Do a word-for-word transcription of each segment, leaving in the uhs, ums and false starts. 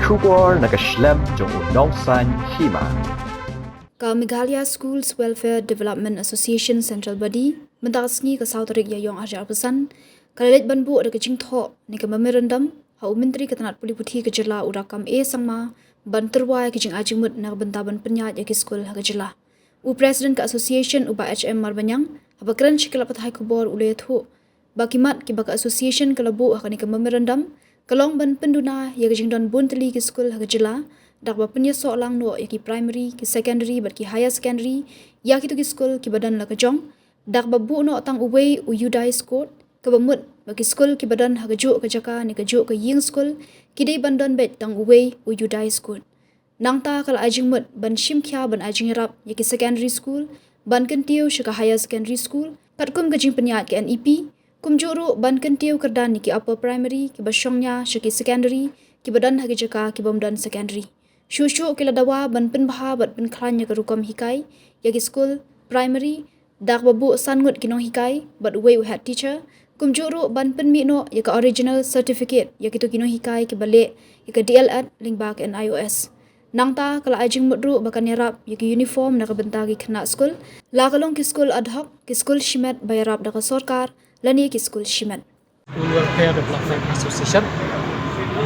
Khubor na ka shlem jong u nongsaiñ hima. Ka Meghalaya Schools Welfare Development Association Central Body, mynta ka sngi ka saw tarik Ïaïong arhajar arphew san, ka la leit ban buh da ka jingthoh ne ka memorandum ha u Myntri ka tnat pule puthi ka jylla u Rakkam A Sangma, ban tyrwa ïa ka jingai jingmut na ka bynta ban pynïaid ïa ki skul ha ka jylla. U President ka Association u Bah H M Marbaniang, haba kren sha ki lad pathai khubor u la ïathuh ba ki mat kiba ka Association ka la buh ha kane ka memorandum ka long ban pynduna ïa ka jingdon bun tylli ki skul ha ka jylla, da kaba pynïasoh lang noh ïa ki primary, ki secondary bad ki higher secondary ïa kito ki skul kiba don la ka jong, da kaba buh noh tang uwei u Yu Dai Scoot, kaba mut ba ki skul kiba don ha kajuh ka jaka ne kajuh ka ïing skul ki dei ban don beit tang uwei u Yu Dai Scoot. Nangta ka la ai jingmut ban shim khia ban ai jingïarap ïa ki secondary school, ban kyntiew sha ka higher secondary school katkum ka jingpynïaid ka N E P, kumjuh ruh ban kyntiew kyrdan ïa ki upper primary kiba shong nia sha ki secondary kiba don ha ki jaka ki bym don secondary. Shuh shuh ki la dawa ban pynbha bad pynkhlaiñ ïa ka rukom hikai ïa ki skul primary, da kaba buh san ngut ki nonghikai bad uwei u head teacher, kumjuh ruh ban pynmih noh ïa ka original certificate ïa kito ki nonghikai kiba leh ïa ka D L Ed lyngba ka N I O S. Nangta ka la ai jingmut ruh ba kan ïarap ïa ki uniform na ka bynta ki khynnah skul, la ka long ki skul ad hoc, ki skul shimet ba ïarap da ka sorkar lane ki skul shimet. School Welfare Development Association,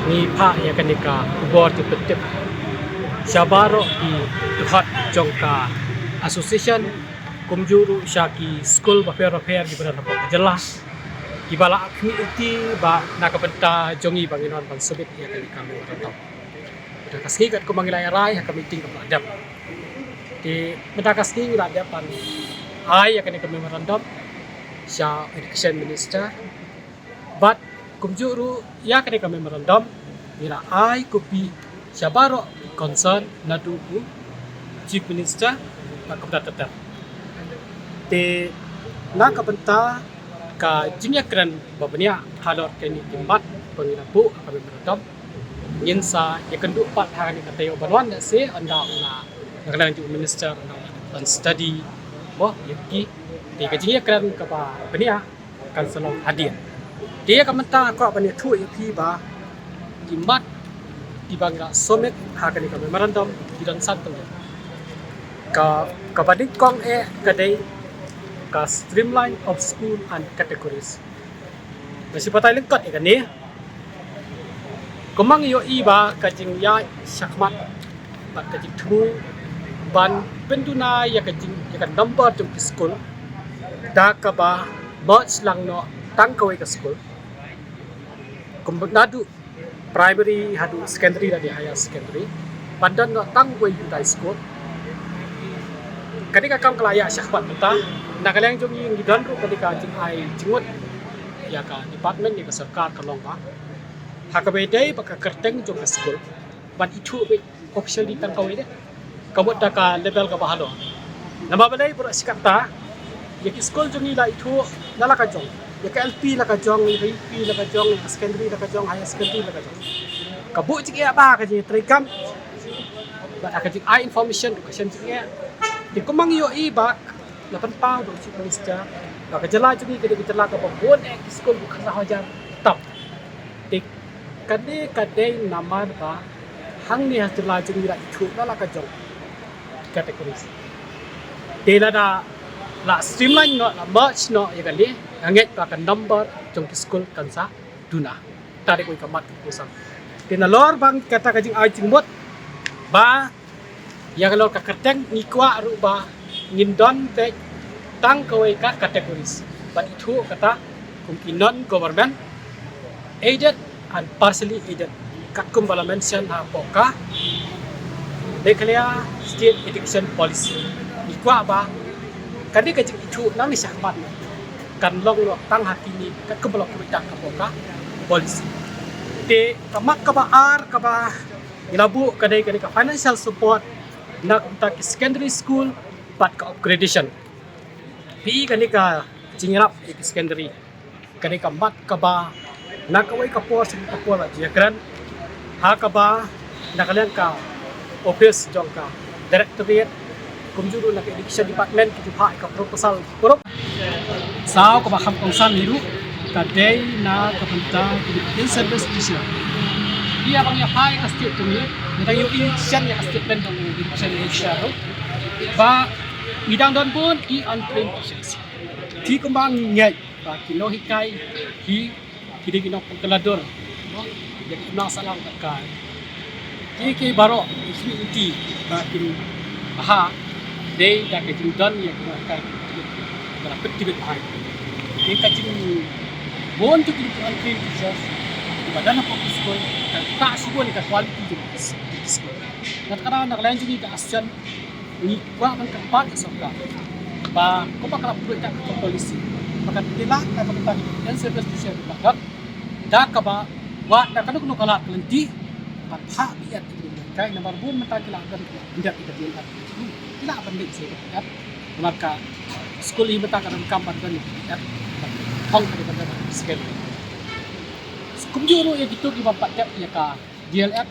ngi phah ïa kane ka khubor jingpyntip sha baroh ki dkhot jong ka association, kumjuh ruh sha ki skul bapher bapher kiba don hapoh ka jylla, kiba la khmih lynti ba na ka bynta jong ngi ba ngin wan ban submit ïa kane ka memorandum. Mynta ka sngi katkum ba ngi la ïa rai ha ka meeting kaba la dep, te mynta ka sngi ngi la dep ban ai ïa kane ka memorandum sha Education Minister. Bad kumjuh ruh ïa kane ka memorandum ngi la ai copy sha baroh ki concern, naduh u Chief Minister bad kumta ter ter. Te na ka bynta ka jingïakren ba bniah halor kine ki mat ba ngi la buh ha ka memorandum, ngin sa ïakynduh pat ha kane ka taïew ban wan, lehse ynda u la, na ka liang jong u Minister, ynda u la ban study mo ïa ki. Te ka jingïakren kaba bniah kan sa long hadien. Te ïa ka mynta nga kwah ban ïathuh ïa phi ba ki mat kiba ngi la submit ha kane ka memorandum ki don san tylli. Ka, kaba nyngkong eh ka dei ka streamline of school and categories. Nga shu batai lyngkot ïa kane. Kumba ngi ïohi ba ka jingïaid shakhmat bad ka jingthmu ban pynduna ïa ka jing, ïa ka number jong ki skul, da kaba merge lang noh tang kawei ka skul, kumba naduh primary haduh secondary lane higher secondary, ban don noh tang uwei u Yu Dai Scoot. Kane ka kam ka la ïaid shakhmat mynta. Na ka liang jong ngi, ngi don ruh kane ka jingai jingmut ïa ka department, ïa ka sorkar, ka long ba ha kaba ïadei bad ka kyrteng jong ka skul, ban ithuh beit officially tang kawei de, ka mut da ka level kaba halor. Namar balei? Baroh shi katta ïa ki skul jong ngi la ithuh na la ka jong, ïa ka L P la ka jong, ïa ka U P la ka jong, ïa ka secondary la ka jong, higher secondary la ka jong. Ka buh jingeh bha, ka jingtrei kam bad ha ka jingai information ruh ka shem jingeh. Te kumba ngi ïohi ba la pynpaw da u Chief Minister ba ka jylla jong ngi ka dei ka jylla kaba bun eh ki skul, khatsaw hajar tam. Te kane ka dei namar ba hangne ha jylla jong ngi la ithuh na la ka jong categories. Te lada la streamline noh, la merge noh ïa kane, nga ngeit ba ka number jong ki skul kan sa duna. Te dei kawei ka mat kaba kongsan. Te nalor ba kata ka jingai jingmut ba ïa nalor ka kyrteng, ngi kwah ruh ba ngin don beit tang kawei ka categories ban ithuh kata kum ki non government, aided and partially aided, katkum ba la mention hapoh ka Meghalaya State Education Policy. Ngi kwah ba kane ka jingithuh nangne shakhmat kan long noh tang ha kine katkum ba la pynbeit hapoh ka policy. Te ka mat kaba ar kaba ngi la buh ka dei kane ka financial support na ka bynta ki secondary school bad ka upgradation. Phi i kane ka jingïarap ïa ki secondary, kane ka mat kaba na kawei ka por sha kawei ka por la jingïakren, ha kaba na ka liang ka office jong ka directorate kumjuh ruh na ka education department ki ju phah ïa ka proposal. Saw kaba kham kongsan hi ruh ka dei na ka bynta ki in-service teacher. Ïa ba ngi ïa phai ka state jong ngi, ngi dang ïohi shen ïa ka statement jong ngi, shen ïa ka state ba ngi dang don bun ki untrained teachers. Te kumba ngi ngeit ba ki nonghikai hi ki dei ki nongpynkylla dur ïa ka imlang sahlang ka. Ki ki baroh ki khmih lynti ba kin bha dei da ka jingdon ïa ki nonghikai ba la pynthikna bha. Te ka jingbun jong ki untrained teachers kiba don hapoh ki skul ka ktah shibun ïa ka quality jong ki skul. Na kata na ka liang jong ngi ka ASEAN ngi kwah ban kyrpad ïa ka sorkar ba kumba ka la pynbeit ka policy ba kan pynlong na ka bynta ki service teacher ba don da kaba wad da kano kano ka lad ka lynti ban phah beit ïa ki nonghikai. Namar bun mynta ki la don ki la pynbeit ïa ka DLEd, ki la pynbeit ïa ka DLEd. Namar ka skul hi mynta ka donkam ban don ïa ka DLEd, hong ka ban don ïa ka secondary. Kumjuh ruh ïa kito kiba pat dep ïa ka DLEd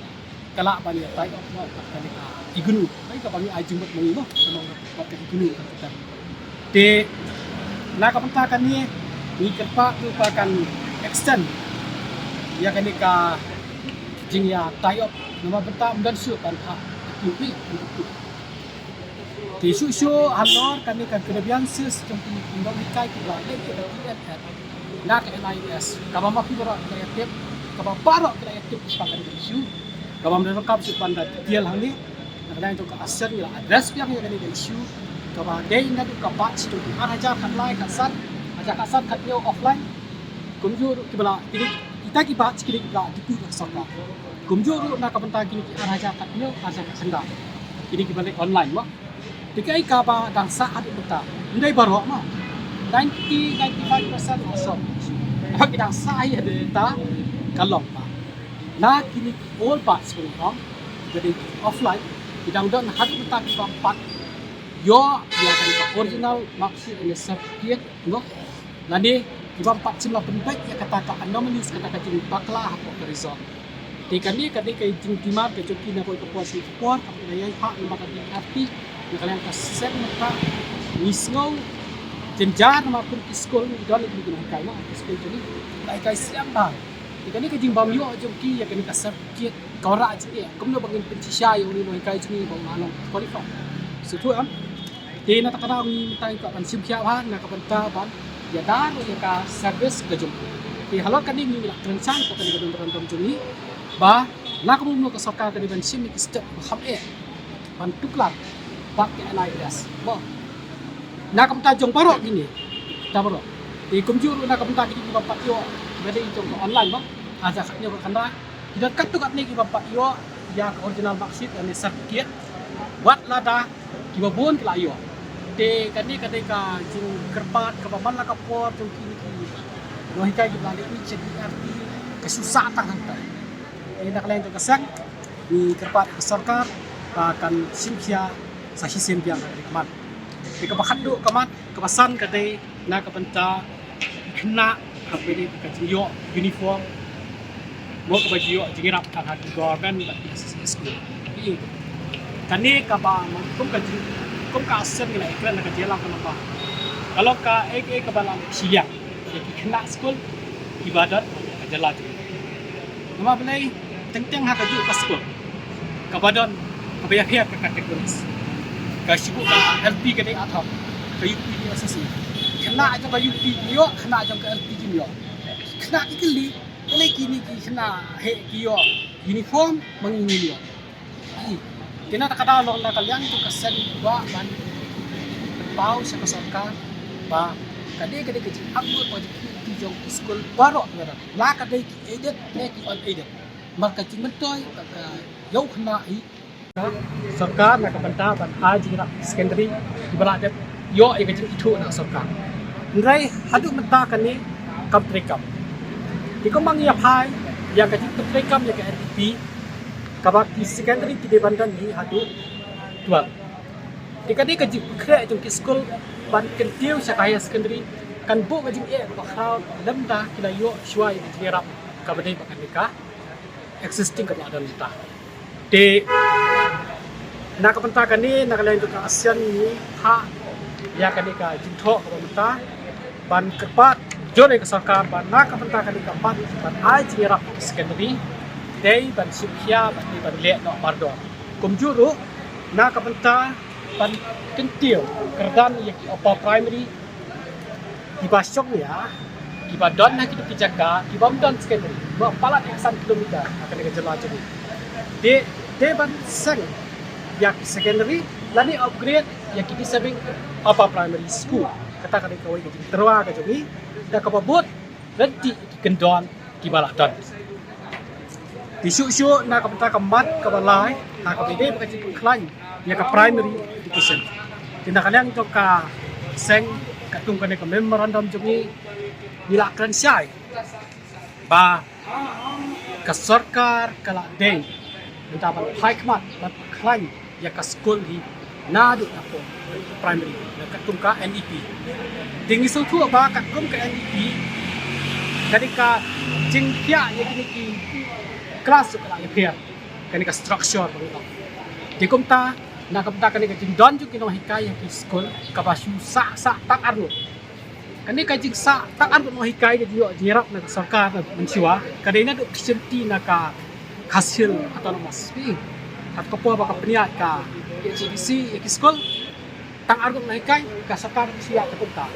ka lah ban ïa tie up noh bad kane ka IGNOU. Ai kaba ngi ai jingmut ma ngi noh, ka long bad ka IGNOU ka kyrteng. Te na ka bynta kane ngi kyrpad ruh ba kan extend ïa kane ka jingïa tie up namar bynta ym don shuh ban phah. Te shuh shuh halor kane ka grievances jong ki nonghikai kiba leh ïa ka DLEd na ka NIOS kaba ma phi baroh ki la ïa tip, kaba baroh ki la ïa tip shaphang kane ka issue. Kaba ym donkam shuh ban da detail hangne. Na ka liang jong ka ASEAN ngi la address biang ïa kane ka issue kaba dei naduh ka batch jong ki ar hajar khatlai khatsan, hajar khatsan khathynñiew offline. Kumjuh ruh kiba la kine kita ki batch kine kiba la dep ïa ka sorkar. Kumjuh ruh na ka bynta kine ki ar hajar khathynñiew, ar hajar khatkhyndai kine kiba leh online mo. Te kaei kaba dang sah haduh mynta? Ym dei baroh mo. Ninety, ninety-five percent la sah. Haba ki dang sah hi haduh mynta ka long ba na kine ki old batch, kine ki ong ba dei offline, ki dang don haduh mynta ki bym pat ïoh ïa kane ka original marksheet ne certificate mo. Lane ki bym pat shym la pynbeit ïa kata ka anomalies, kata ka jingbakla hapoh ka result. Te kane ka dei ka jingdemand ka jong ki na kawei ka por sha kawei ka por, kaba ngi ïa phah namar ka DRT na ka liang ka seng mynta. Ngi sngew jynjar namar kum ki skul ngi don ki nonghikai, ki skul jong ngi la hikai seng bha. Te kane ka jingbym ïoh jong ki ïa kane ka certificate ka wanrah jingeh kumno ba ngin pynshisha ïa une u nonghikai jong ngi ba un long qualified. Sngewthuh em? Te na kata ka daw ngi mynta ngi kwah ban shim khia bha na ka bynta ban ïada ruh ïa ka service ka jong ngi. Te halor kane ngi la kren shai ïa kane ka memorandum jong ngi ba la ka mut ka sorkar ka dei ban shim ïa ki step ba kham eh ban tuklar bad ka NIOS. Mo. Na ka bynta jong baroh kine, ta baroh. Te kumjuh ruh na ka bynta kine ki bym pat ïoh, ba dei jong ka online mo. Ar hajar khathynñiew khatkhyndai. Ki don katto katne ki bym pat ïoh ïa ka original marksheet lane certificate. Wat lada kiba bun ki la ïoh. Te kane ka dei ka jingkyrpad kaba man la ka por jong kine ki nonghikai kiba la leit sha DRT ka shu sah tang hangta. Te na ka liang jong ka seng ngi kyrpad ka sorkar ba kan shim khia sa shisien biang ha kane ka mat. Te kaba khatduh ka mat, kaba san ka dei na ka bynta ki khynnah haba ïadei bad ka jingïoh uniform mo kaba ju ïoh jingïarap tang ha ki government bad ki SSA school. Kane kaba kum ka jing, kum ka ASEAN ngi la ïakren ha ka jingïalam kaba ka long kaei kaei kaba la shiliang ïa ki khynnah skul kiba don ha ka jylla jong ngi. Namar balei? Teng teng ha kajuh ka skul kaba don kaba ïapher ka categories. Ka shu ka LP ka dei ad hoc, ka UP ka dei SSA. Khynnah jong ka UP kim ïoh, khynnah jong ka LP kim ïoh. Khynnah ki kylli, balei kine ki khynnah heh ki ïoh uniform ma ngi ngim ïoh? Te na kata ka daw long na ka liang jong ka seng kwah ban pynpaw sha ka sorkar ba ka dei ka dei ka jingangnud ka jingkyrkhu jong ki skul baroh, la ka dei ki aided ne ki unaided. Namar ka jingmyntoi ka ïew khynnah hi ka sorkar na ka bynta ban ai jingïarap secondary kiba la dep ïoh ïa ka jingithuh na ka sorkar. Hynrei haduh mynta kane kam treikam. Te kumba ngi ïa phai ïa ka jingpyntreikam ïa ka NEP kaba ki secondary ki dei ban don hi haduh twelve. Te ka dei ka jingpynkhreh jong ki skul ban kyntiew sha ka higher secondary kan buh ka jingeh kaba khraw lymda ki la ïoh shuwa ïa ka jingïarap kaba dei ba kane ka existing kaba la don mynta. Te na ka bynta kane na ka liang jong ka ASEAN ngi phah ïa kane ka jingthoh kaba mynta ban kyrpad jur ïa ka sorkar ba na ka bynta kane ka mat ban ai jingïarap secondary Dei ban shim khia bad dei ban leh noh mardor. Kumjuh ruh na ka bynta ban kyntiew kyrdan ïa ki upper primary kiba shong ïa kiba don ha kito ki jaka ki bym don secondary, ba palat ïa ka san kilometer ha kane ka jylla jong ngi. Dei, dei ban seng ïa ki secondary lane upgrade ïa ki deserving upper primary school. Kata ka dei kawei ka jingtyrwa ka jong ngi da kaba bud lynti ki kyndon kiba la don. Te shuh shuh na ka bynta ka mat kaba lai ha kaba ïadei bad ka jingpynkhlaiñ ïa ka primary education. Te na ka liang jong ka seng katkum kane ka memorandum jong ngi, ngi la kren shai ba ka sorkar ka la dei mynta ban phai khmat ban pynkhlaiñ ïa ka skul hi naduh na ka primary, na katkum ka N E P. Te ngi sngewthuh ba katkum ka N E P ka dei ka jingphiah ïa kine ki klas ka la ïapher, kane ka structure ba ngi ong. Te kumta na ka bynta kane ka jingdon jong ki nonghikai ha ki skul kaba shu sah sah tang arngut. Kane ka jingsah tang arngut nonghikai ka jingïoh jingïarap na ka sorkar na mynshuwa ka dei naduh ka shimti na ka Khasi Hills Autonomous. Phi, ha ka por ba ka pynïaid ka H A D C ïa ki skul, tang arngut nonghikai, ka sorkar ka shu ïaid kumta.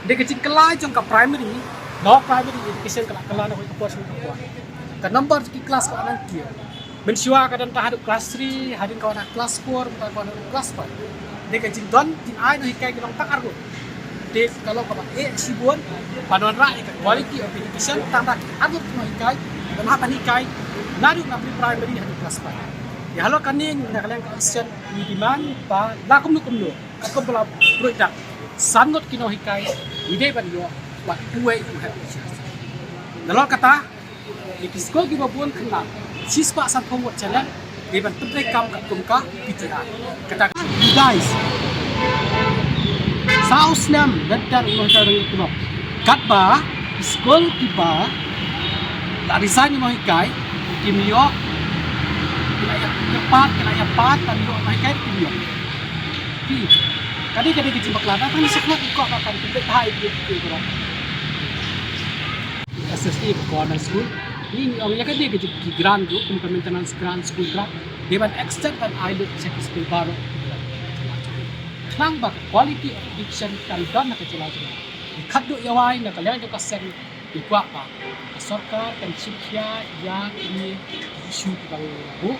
Dei ka jingkylla jong ka primary, lower primary education ka la kylla na ka por sha ka por. Ka number ki klas ka la nang kiew. Mynshuwa ka don tang haduh klas three, hadien ka wan ha klas four, mynta ka wan ha klas five. Dei ka jingdon jingai nonghikai ka long tang arngut. Te ka long kaba eh shibun ban wanrah ïa ka quality of education tang da ki arngut ki nonghikai ban hap ban hikai naduh na pre-primary haduh klas five. Ïa halor kane na ka liang ka opposition ngi demand ba la kumno kumno, katkum ba la pyndonkam san ngut ki nonghikai, ngi dei ban ïoh wat uwei u head teacher. Nalor kata, ïa ki skul kiba bun khynnah, shispah sanphew ngut shaneng, dei ban pyntrei kam katkum ka P T I. Kata ka, guys, saw snem lynter u nonghikai rangbah, katba ki skul kiba la resign u nonghikai kim ïoh, ki la ïa, ïa pat, ki la ïa pat ban ïoh nonghikai kim ïoh. Phi, ka dei, ka dei ka jingbakla, da tang shakhmat ïa ka, ka kan pynbeit ha ïa ki, ki, ki, ki S S A ka corner school. Ngi, ngi ong ïa ka dei ka jing, ki grant ruh, kum ka maintenance grant, school grant, dei ban extend ban ai lut sha ki skul baroh. Khnang ba ka quality of education kan don ha ka jylla jong ngi. Ngi khatduh ïa wai na ka liang jong ka seng, ngi kwah ba ka sorkar kan shim khia ïa kine ki issue kiba ngi buh.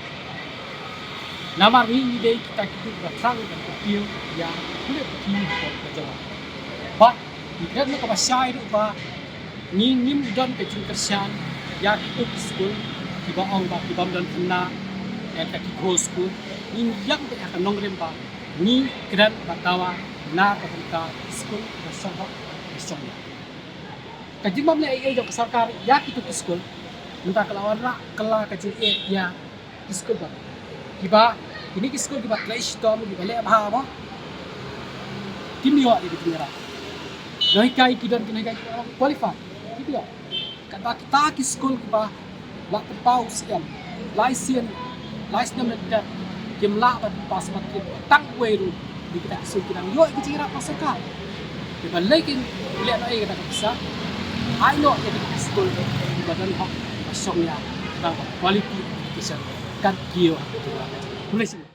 Namar ngi, ngi dei kita kiba thrang ban kyntiew ïa ka pule puthi ha ka jylla. Bad ngi kren na kaba shai ruh ba ngi ngim don ka jingkyrshan ïa kito ki skul kiba ong ba ki bym don khynnah, eh, ka ki kho skul. Ngi ïeng beit ha ka nongrim ba ngi kren bad dawa na ka bynta ki skul kiba shong hok, kiba shong ïap. Ka jingbym leh ei ei jong ka sorkar ïa kito ki skul, mynta ka la wanrah kylla ka jingeh ïa ki skul ba, kiba, kine ki skul kiba trei shitom, kiba leh bha mo, kim ïoh ïa ka jingïarap. Nonghikai ki don, ki nonghikai kiba qualified, kim ïoh. Katba kita ki skul kiba la pynpaw u Syiem, lai sien, lai snem lynter, kim lah ban pass matric tang uwei ruh. Dei kita ki skul ki dang ïoh ïa ka jingïarap na sorkar. Te balei kin leh noh ïa kata ka pisa? Ai noh ïa kita ki skul kiba don hok, kiba shong ïap, khnang ba quality education kan kiew ha ka jylla. Khublei shibun.